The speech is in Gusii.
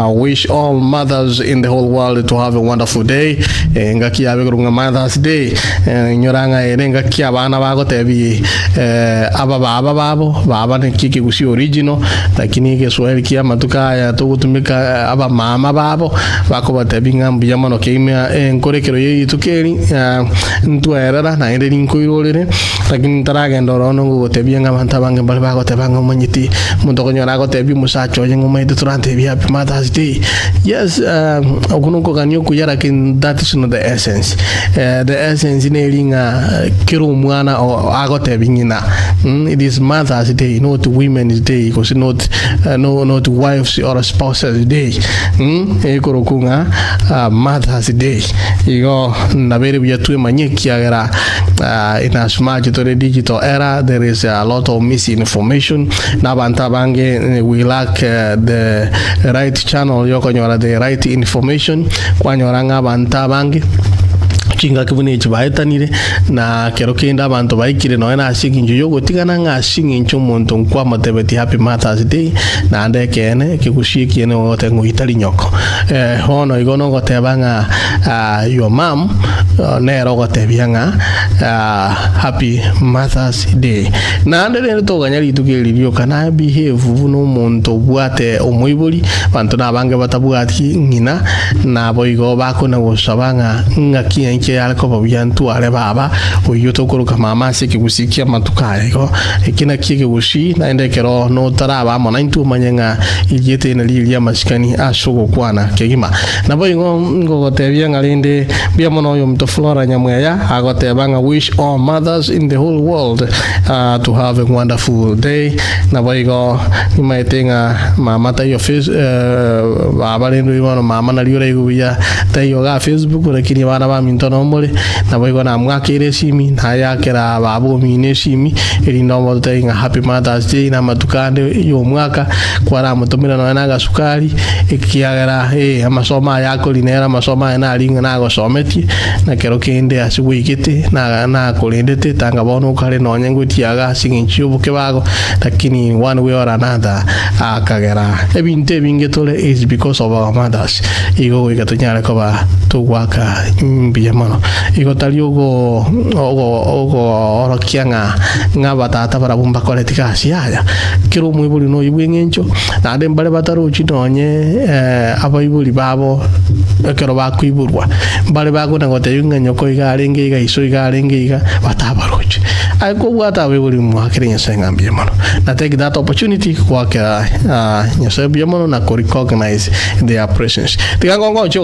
I wish all mothers in the whole world to have a wonderful day. Eh, engaki yabe korwa ng'a Mother's Day. Eh, inyora ng'a ere engaki abana bagotebi eh, aba baba babo, baba neki ekegusii original, lakini egeswahili kia amatuko aya togotumeka eh, aba mama babo, bakobatebi ng'a mbuya mono keime enkorekero ye rituko eri, eh, ntwerera naende rinkoirorere. Lakini ntaragenda ororo nogogotebia ng'a abanto abange mbare bagoteba ng'a omanyeti omonto okonyora agotebia omosacha oye ng'a omanyete torantebie happy mother's day. Yes, uh, okwo nokogania okuya lakini that is not the essence. Eh, the essence neri ng'a kera omwana o- agotebia ng'ina mm, it is mother's day not women's day gose not, uh, no, not wives or spouses day mm, ekorokwa ng'a uh, mother's day. Igo nabere buya twemanye ekiagera In as much tore digital era there is a lot of misinformation na abanto abange we lack the right channel yokonyora the right information kwanyora ng'a abanto abange chingaki buna echi baetanire na kero kende abanto baikire nonya na ase eng'encho yogotigana ng'a ase eng'encho omonto nkwamotebetie happy mother's day naende ekeene ekegusii ekiene ogoteba ng'a oitari nyoko eh bono igo nogoteba ng'a your mum Nere ogotebia ng'a Happy Mother's Day. Naende rende toganya rituko eri rioka naye behave buna omonto obwate omoibori, abanto nabange batabwati ng'ina, naboigo bakona gosaba ng'a ng'aki enchera yare koba buya ntware baba oyio tokoroka mama ase ekegusii ki'amatuko aya igo. Eki nakio ekegusii naende ekero notaraba amo naintwe omanye ng'a erieta eri nario ri'amasikani ase ogokwana kegima. Naboigo ngogotebia ng'a rende mbuya mono oyominto Flora Nyamweya agoteba ng'a wish all mothers in the whole world to have a wonderful day. Naboigo nimaete ng'a mama taiyo face baba rende oyio bono mama nario oraigwe buya taiyo igaa Facebook lakini abana baminto nomore. Naboigo namwakeire esimi nayakera baba omino esimi erinde omotebie ng'a happy mothers day na amatuko ande y'omwaka Kwaramotomera nonya nagasukari, ekiagera ee, amasomo aya akori nere amasomo aya nari ng'a nagosometie, na kero kende ase gwaigete na nakorendete, tanga bono okare nonya ngotiaga ase eng'encho y'obokebago, lakini one way or another akagera ebinto ebinge tore is because of our mothers. Igo goika tonyare koba togoaka mbuya mono. Igo tari ogo ogo ogoorokia ng'a ng'a abatata barabwo mbakoreti gasi yaya. Kera omoibori noyio bw'eng'encho, naende mbare batarochi nonye abaibori babo ekero bakoiborwa, mbare bakona gotebia ng'a nyoko iga arenge iga, iso iga arenge iga, batabaroche. Aye kobwate abaibori mwakere Nyasae ng'a mbuya mono. Na take that opportunity goakera Nyasae mbuya mono na ko recognize their presence. Tiga ngongochie.